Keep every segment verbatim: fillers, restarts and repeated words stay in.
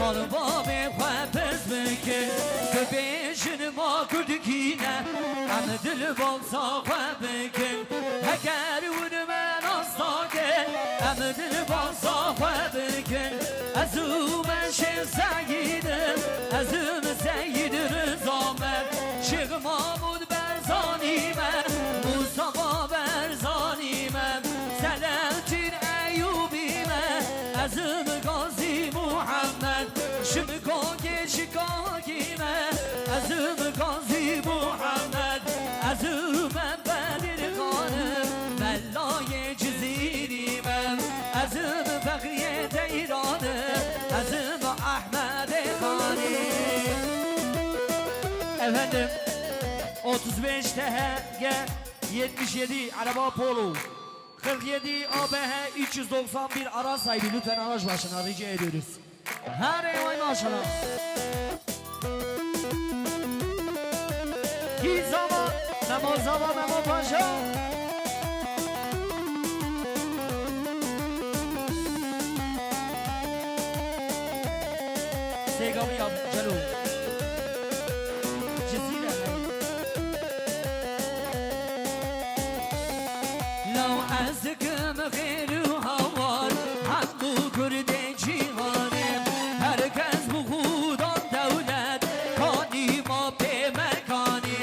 Bavê xwe pirs bikin, bibêjin ma kurdkî ne, em dilbasa xwe bikin. Heger hûn me nas nakin, em dilbasa xwe bikin. Ez û me Şêx Seyîd im, ez im Seyîd Riza me. Şêx Mahmûd Barzanî me, Mustafa Barzanî me, Selahaddîn Eyûbî me, ez im Gazî Muhammed, ji Şikakê Şikakî me, ez im Gazî Muhammed, ez im Bedirxan im, Melayê Cizîrî me, ez im Fexriyê Deyran im, ez im Ehmedê Xanî. Efendim, otuz beş T H G yetmiş yedi araba Polo, kırk yedi A B H üç yüz doksan bir araç sahibi, lütfen araç başına, rica ediyoruz. Hare vay maşallah. Kî zava, Memo zava, Memo Paşa. Sêgavî ya Celo. Cizîre. Law ez dikim xêr û hawar, hemû kurdê cîhanê. Her kes bi xwe dan dewlet, kanî ma pê me kanî.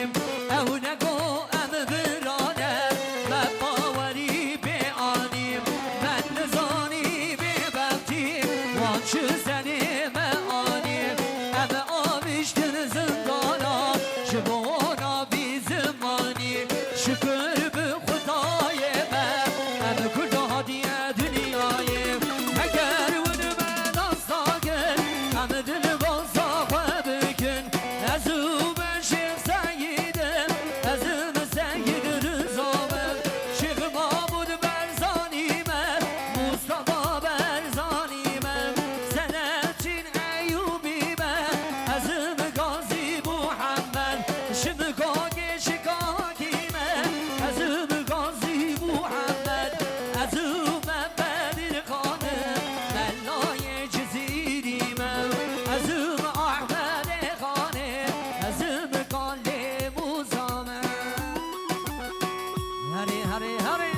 Ew ne go em virane, me bawerî pê anî. Me nizanî bêbextî, wan çi senê me anî. Em aviştin zindana, ji bona vî zimanî. Şikir bi Xwedayê me, em Kurd hatiye dinyayê. Heger win me nas nakin, em dilbasa xwe bikin. Ez û me Şêx Seyîd im, ez im Seyîd Riza me. Şêx Mahmûd Barzanî me, Mustafa Barzanî me, Selahaddîn Eyûbî me, ez im Gazî Muhammed, Şikakê Şikakî me, ez im Gazî Muhammed, ez im Bedirxan im, Melayê Cizîrî me, ez im Ehmedê Xanê, ez im Kalê Musa me. Herê, herê, herê.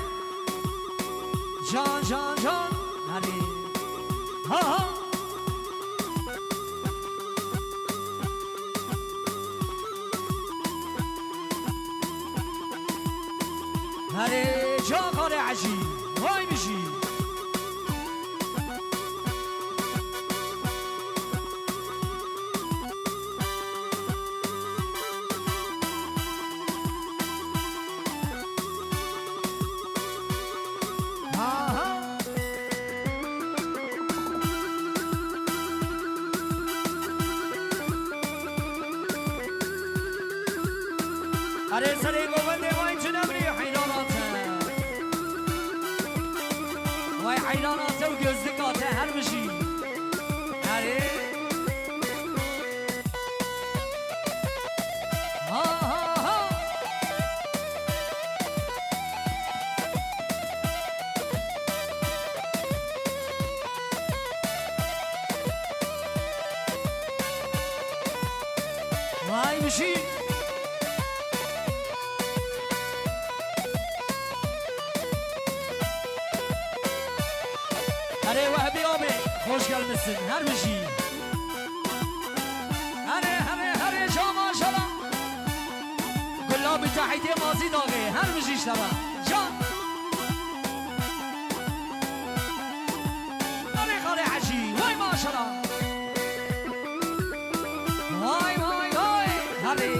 Can, can, can. Herê. Ha, ha. Herê, can xalê Ecî. Vay bijî. Aha. Erê serê govendê vay cinemrî heyran ate. Vay heyran ate û gözlük ate her bijî. Erê. Ha, ha, ha. Vay bijî. Erê Wehbî abi, hoş gelmişsin. Her bijî. Herê, herê, herê, şama şala. Gulla müteahhitê mazî daxê, her bijî şala. Can. Erê xalê Ecî, vay maşala. Vay, vay, vay. Herê.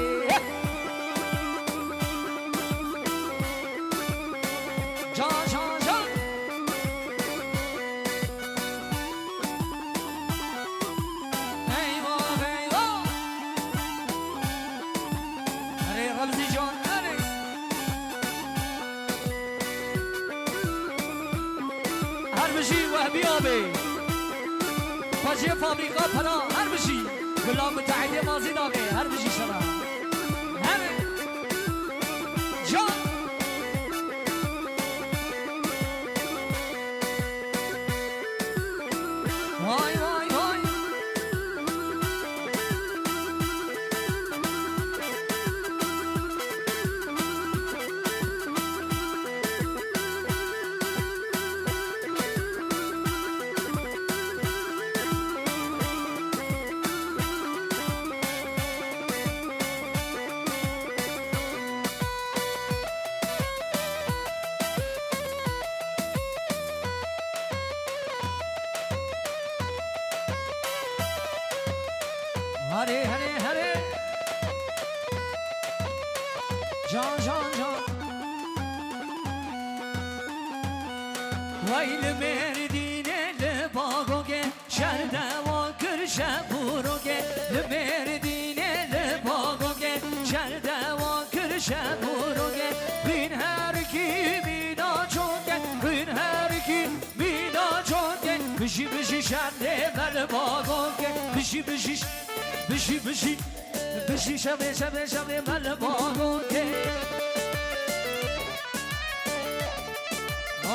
Can, can, can. Eyvah, eyvah. Erê Remzî can, erê. Her bijî Wehbî abê. Xwecê fabrîka pera, her bijî. Gulam müteahhidê mazî daxê, her bijî şera. Her can. Vay, vay, vay. Herê, herê, herê. Can, can, can. Wey li Mêrdînê li Bagogê, şer dewa kir şev û rogê. Li Mêrdînê li Bagogê, şer dewa kir şev û rogê. Xwîn her kî mîna çokê, xwîn her kî mîna çokê. Bijî, bijî şer dê me li Bagogê. Bijî, bijî, bijî, bijî. Bijî şevê, şevê, şevê me li Bagogê.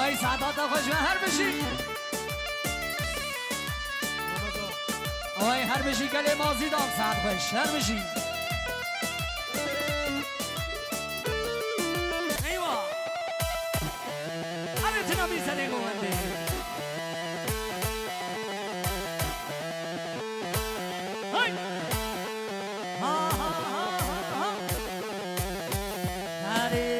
Ay, saadata xweş be, her bijî. Ay, her bijî gelê Mazî dan, saet xweş, her bijî. Eywa. Erê tina bî senê govendê. Hey! Ha, ha, ha, ha, ha. Erê.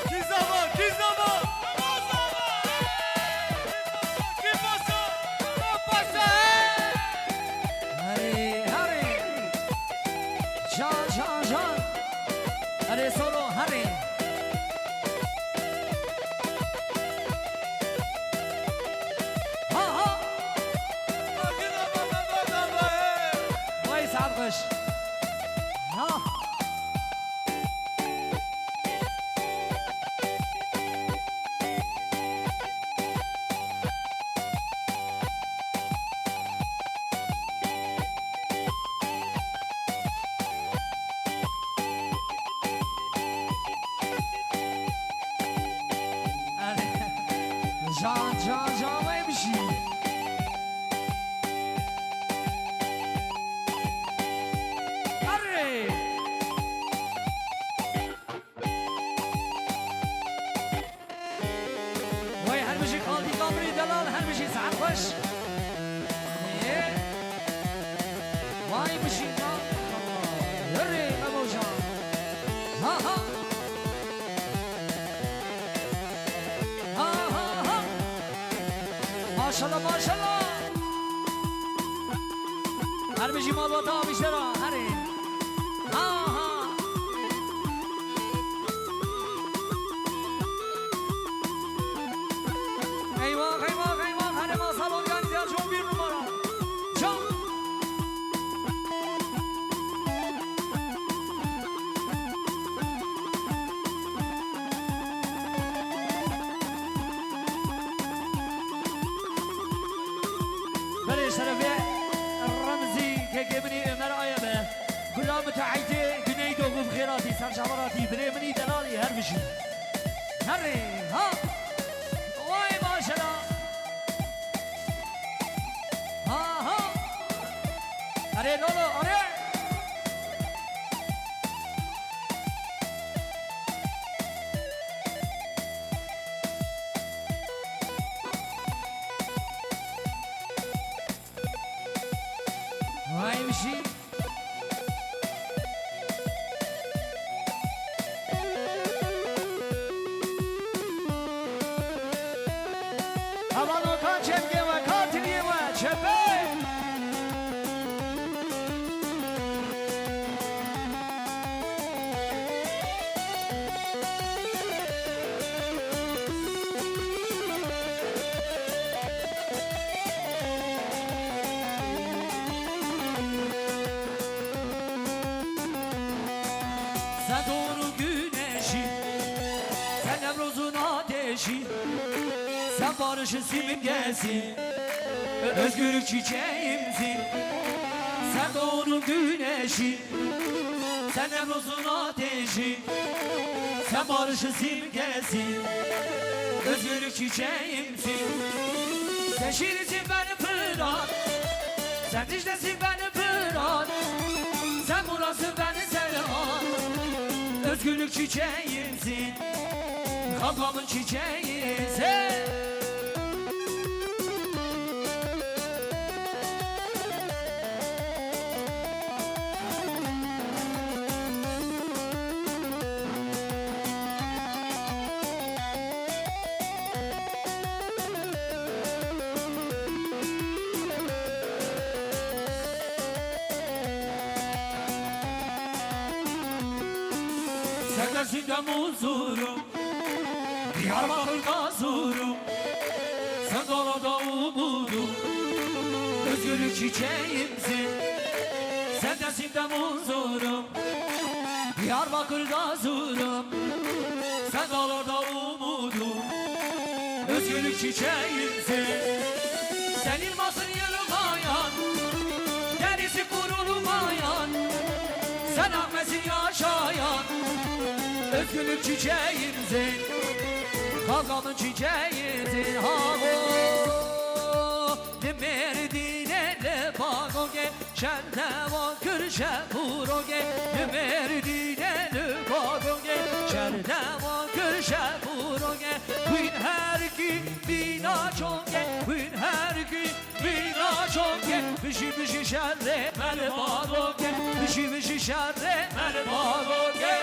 Kîzava, kîzava. Kîzava, kîzava. Herê, herê. Can, can, can. Herê solo, herê. Ha, ha. Vay, saet xweş. Ha. Can, can, can, vay bir şey. Arre! Vay, her bijî Xalî Kamrî delal, her bijî saet xweş. Ê. Vay bijî ya. Herê Memocan. Ha, ha. Ha, ha, ha. Maşallah, maşallah. Her bijî malbata avîştera, herê. Ha, ha. Eyvah, eyvah, eyvah. Herê ma salon yani diğer çok bir numara. Can. Belê şerefê Remzî, kekê min î Ömer Aye be. Gula miteheydê Güneydoğu bi xêr hatî, ser çava hatî, birê min î delalî her bijî. Herê, ha! Vay maşela! Ha, ha! Arê lolo, arê! Vay bir şey. Hevalno ka çepkê we, ka tiliyê we, çepê! Sen doğdun güneşi, sen Nevroz'un ateşi, sen barışın simgesi, özgürlük çiçeğimsin. Sen doğdun güneşi, sen Nevroz'un ateşi, sen barışın simgesi, özgürlük çiçeğimsin. Sen şiirisin benim Fırat, sen Dicle'sin benim Fırat, sen Murat'sın benim Serhat, özgürlük çiçeğimsin, kavgamın çiçeğisin. Zindemûn zorim, Diyarbakır'da zorim, Sendalar'da umudum, özgürlük çiçeğimsin. Sen de Zindemûn zorim, Diyarbakır'da zorim, Sendalar'da umudum, özgürlük çiçeğimsin. Sen Yılmaz'ın yılmayan, denizi kurulmayan, sen Ahmet'sin yaşayan, özgürlük çiçeğimsin, kavgamın çiçeğimsin. Ha ho, li Mêrdînê li Bagogê, şer dewan kir şev û rogê, li Mêrdînê li Bagogê, şer dewan kir şev û rogê, wîn her kî bîna çongê, wîn her kî bîna çongê, bijî bijî şerê me li Bagogê, bijî bijî şerê me li Bagogê.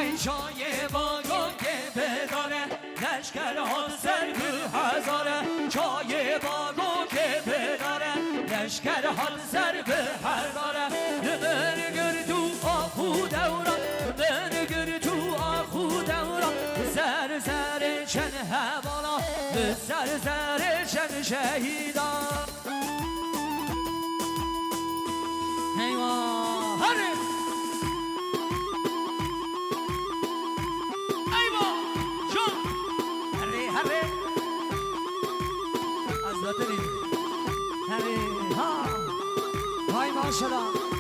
Hey, çayê Bagogê bidare, leşker hat ser bi hezare. Çayê Bagogê bidare, leşker hat ser bi hezare. Li min girtu ax û dewra, li min girtu ax û dewra. Zer zerê çend hevala, li zer zerê çend şehîda. Eyvah! Herê! Eyvah! Can! Herê, herê! Ez vetenî. Herê, ha! Vay maşallah!